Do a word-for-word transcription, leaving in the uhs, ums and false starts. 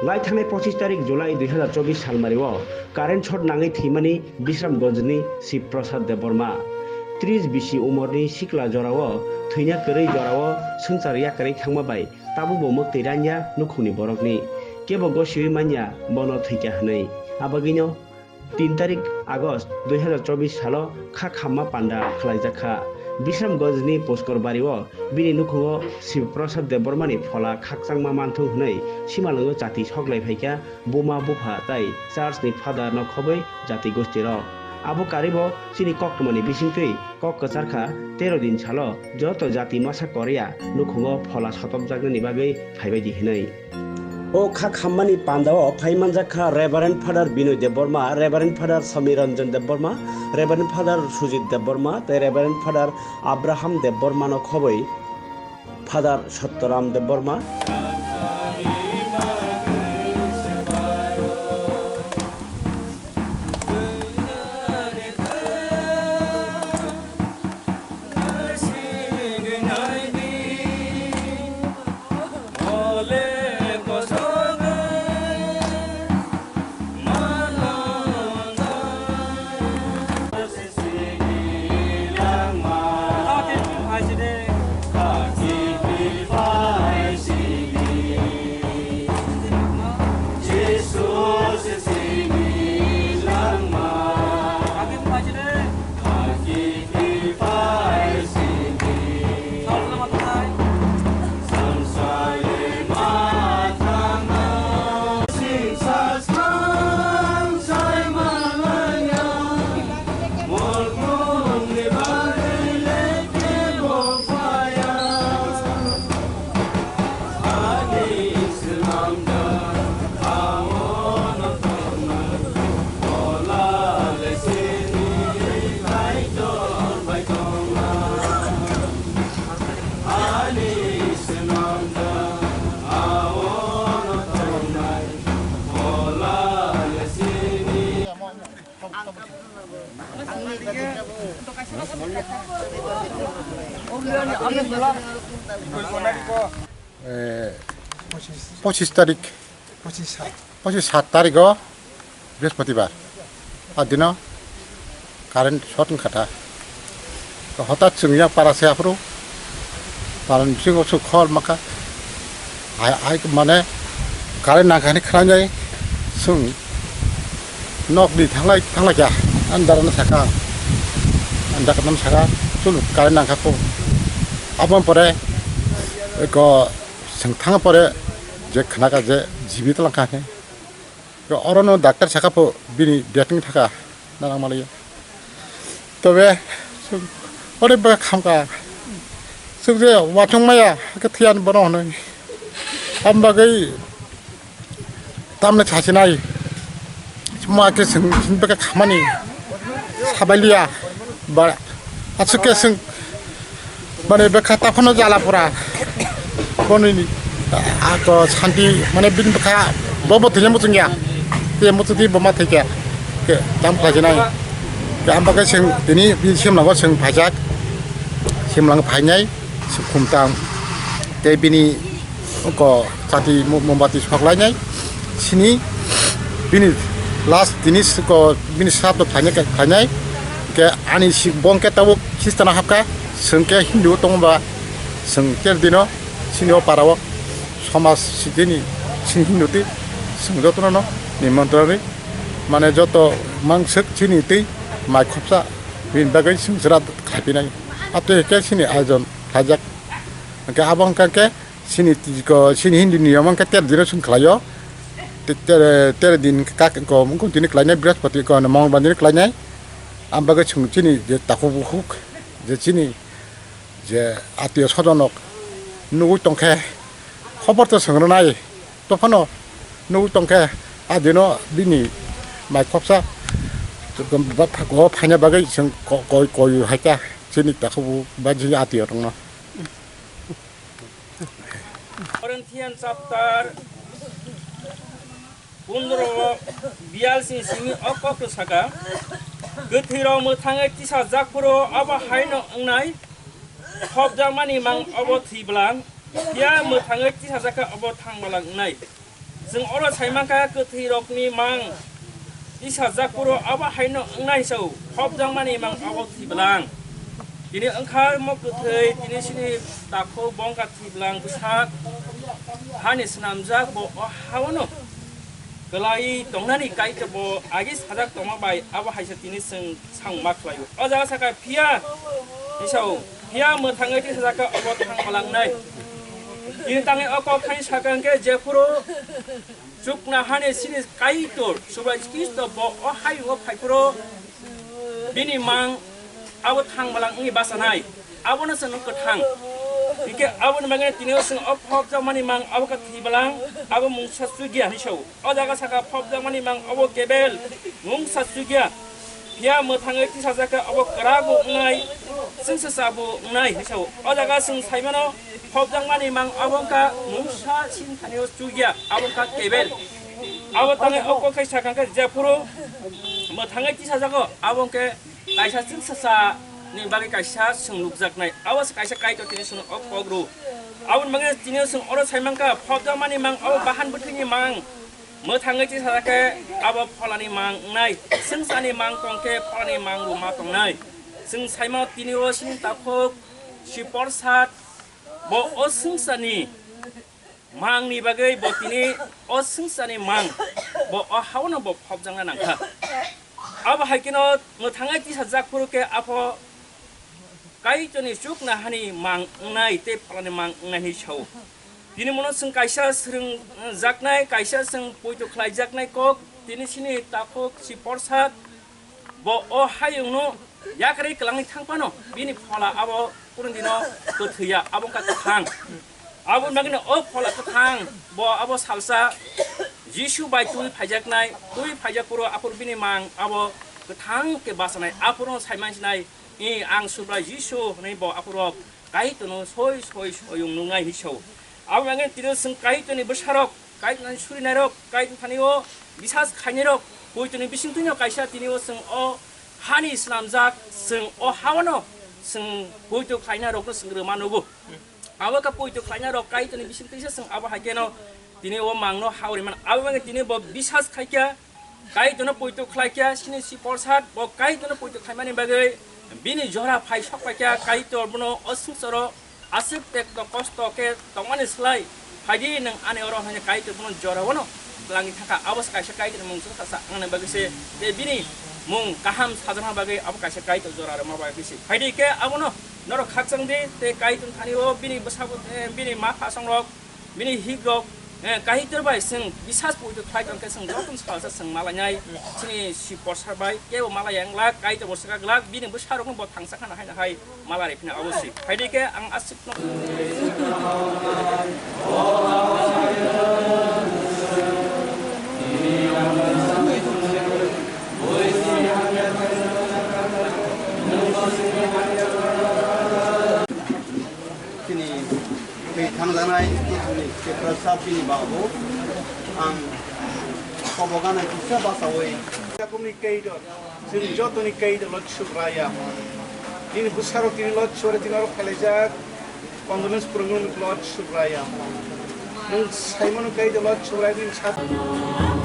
Lai thangnai pochis tarik July dui hazar chobbish salmario current short nangwi thwimani Bishramganjni Shiv Prasad Debbarma. Tris bisi umorni sikla jorao thwina kwrwi jorao swngchar yakarwi thangma bai tabukbo mwktwi ranya nukhungni borokni. Kebo gosiwi manya bono thwikha hwnwi. Abagwino tin tarik August dui hazar chobbish salo kha khamma panda khlaijak kha. Bishramganjni Puskor bario bini nukhungo Shiv Prasad Debbarmani phola khakchangma manthung hwnwi simalwngo chati soklai phaikha buma bupha tai church ni father no khobwi jati gosti rok. Abo karibo chini koktwmani bisingtwi kok kwchar kha, tero din salo joto jati masa Korea nukhungo phola sotopjaknani bagwi phaibaidi hwnwi. O kha khammani pandao phai manjak kha Reverend Father Binoy Debbarma, Reverend Father Samir Ranjan Debbarma, Reverend Father Sujit Debbarma tei Reverend Father Abraham Debbarmano khobwi Father Satyaram Debbarma. Eh, pochis tarik, pochis sat tarigo Brihaspatibar. A dino current short wngkha ta. To hotat chwng yang para se aphuru para ni bisingo chwng khor maka. Ai, ai, mane current nangkha hinwi khwnajai chwng nok di thanglai, thanglai kha. Andar no saka, andar no saka, chwng current nangkha kho. Aboni pore eko chwng thang pore je khwnakha je jibi twlang kha hinwi. Oro no doctor saka pho bini betting thaka na nang maliya. Tobe ore ba khamka suk je wathung maya ke thiyan bono hwnwi. Am bagwi tamne chasinai ma ke sing sing beke khamani sabaliya. Ba aswk khe chwng mane bwkha taphano jala pura. Bonini ako santi mane bini bwkha bobo thwina muchungya. Te muchungdi boma thwikya. Ke tam khlai jinai. Ke amba ke chwng tini bini simlango chwng phaijak. Simlang phainai khumtam. Te bini ko chati mo-, mombati soklainai. Sini bini last tini ko bini srapto phainai, phainai. Ke ani si bong ke tabuk Christian hapka, chwng ke Hindu tongba, chwng ter dino sini o para o somaj sitini sini Hindu ti chwng jotono no nimantron ri mane joto mangswk sini twi mai khopsa bini bagwi chwng chwra khlaipinai. Atwi ke sini ayojon khlaijak. Hwnkhe abo hwnkha khe sini twi ko, sini Hindu ni niyom hwnkhe ter dino chwng khlaio. Te-, ter, ter din kak ko, mungkon tini khlainai, Brihaspati ko, Mongolbar dini khlainai. Ang bagwi chwng chini je takhuk bukhuk, je chini je atio sojonok nugwi tongkhe, khobor to swng rwnai. Tophano nugwi tongkhe, a dino bini mai khopsa o phaina bagwi chwng ko-, koi, koi hai kha chini takhuk bukhuk ba chini atio rokno. Corinthian chapter pondro o biyalsini simi o kok saka, "Kwthwirok mwthangwi tisajak phuru obo haino wngnai, khopjakmani mang obo thwi bwlang, phiya mwthangwi tisajak kha obo thang bwlang wngnai." Chwng oro sai mankha kwthwi rokni mang tisajak phuru abo haino wngnai sao phobjakmani mang abo thwi bwlang. Tini wngkha mo kwthwi, tini chini takhuk bo wngkha thwi bwlang bwsak hani swnamjak, bo o haono kwlai tongnani Kaitor bo agi sajak tongma bai abo haisa tini chwng sang ma khlaio. O jaga saka phiya, hisao, phiya mwthangwi tisajak khe obo thang balangnai. Tini tangwi o kok thani saka hwnkhe jephuru chukna hani chini Kaitor Subrai Khristo bo o hayungo phaiphuru bini mang abo thang balang wngwi bachanai. Abono chwng kwthang. Hinkhe aboni bagwi tini o chwng o phobjakmani mang abo khe thwi balang, abo mungsa chukya hinwi sao. O jaga saka phobjakmani mang abo kebel mungsa chukya. Phiya mwthangwi tisajak khe abo kwrak bo wngnai, chwngsasa bo wngnai hinwi sao. O jaga chwng saimano phobjakmani mang abo wngkha mungsa sini thani o chukya, abo wngkha kebel. Abo tangwi o kok khai sakha khe jephuru mwthangwi tisajago, abo wngkhe kaisa chwngsasa ni bagwi kaisa chwng nukjaknai. Abo se kaisa Kaitor tini chwngno o kok rw. Aboni bagwi tini chwng oro sai mankha, phobjakmani mang abo bahan bwthwini mang. Mwthangwi tisajak khe abo pholani mang wngnai, chwngsani mang tong khe pholani mang bo ma tongnai. Chwng saimano tini o chini takhuk Siporsat bo o chwngsani mangni bagwi bo tini o chwngsani mang bo o haono bo phobjakna nangkha. Abo hai kheno mwthangwi tisajak phuru khe apho Kaitorni chukna hani mang wngnai tei pholani mang wngnai hinwi sao. Tini mono chwng kaisa swrwngjaknai, kaisa chwng poito khlaijaknai kok, tini chini takhuk Siporsat bo o hayungno yakarwi kwlangwi thang phano bini phola abo kunu dino kwthwi ya, abo wngkha kwthang. Aboni bagwino o phola kwthang bo abo salsa Jisu bai twi phaijaknai, twi phaijak phuru aphuru bini mang abo kwthang khe bachanai, aphuru sai mansinai, "I, ang Subrai Jisu," hwnwi bo aphuru Kaitorno soi soi soyung nungnai hinwi sao. Abo bagwi tini chwng Kaitorni bwsarok, Kaitorni surinairok, Kaitor thani o bisas khainairok, poitoni bisingtwino kaisa tini o chwng o hani swnamjak, chwng o haono chwng poito khlainai rokno chwng rwma nugo. Abo khe poito khlainai rok Kaitorni bisingtwisa chwng abo hai kheno tini o mangno haori mano. Abo bagwi tini bo bisas khaikha, Kaitorno poito khlaikha, chini Siporsat bo Kaitorno poito khlaimani bagwi bini jora phai sokpaikha, Kaitor bono o swngcharo aswk tekto kosto khe tongmani slai, phaidi nwng ani oro hwnwi Kaitor bono jorao no twlangwi thangkha. Abo se kaisa Kaitorni mung chwng sasa wngna bagwi se, tei bini mung kaham sajana bagwi abo kaisa Kaitor jora rwma bagwi se. Phaidi khe abono norok khakchang di, tei Kaitor thani o bini bwsabo, eh, bini ma phasong rok, bini hik rok, eh, Kaitor bai chwng bisas poito khlai tong khe chwng jotono salsa chwng malainai, chini Siporsat bai kebo malai yang glak, Kaitor bo swkang glak, bini bwsa rokno bo thangsa khana hai hai. Malari phina abo si. Phaidi khe ang aswk no. Chini twi thangjanai, chini Tiprasa bini babu. Ang koboganai kisa basawi. Takumni kaitor. Chwng jotoni Kaitor Lord Subraiyung. Nini bwsarok tini Lord Subraiyung tini oro phailaijak. Condolence program Lord Subraiyung. Nwng saimano Kaitor Lord Subraiyung nini sak-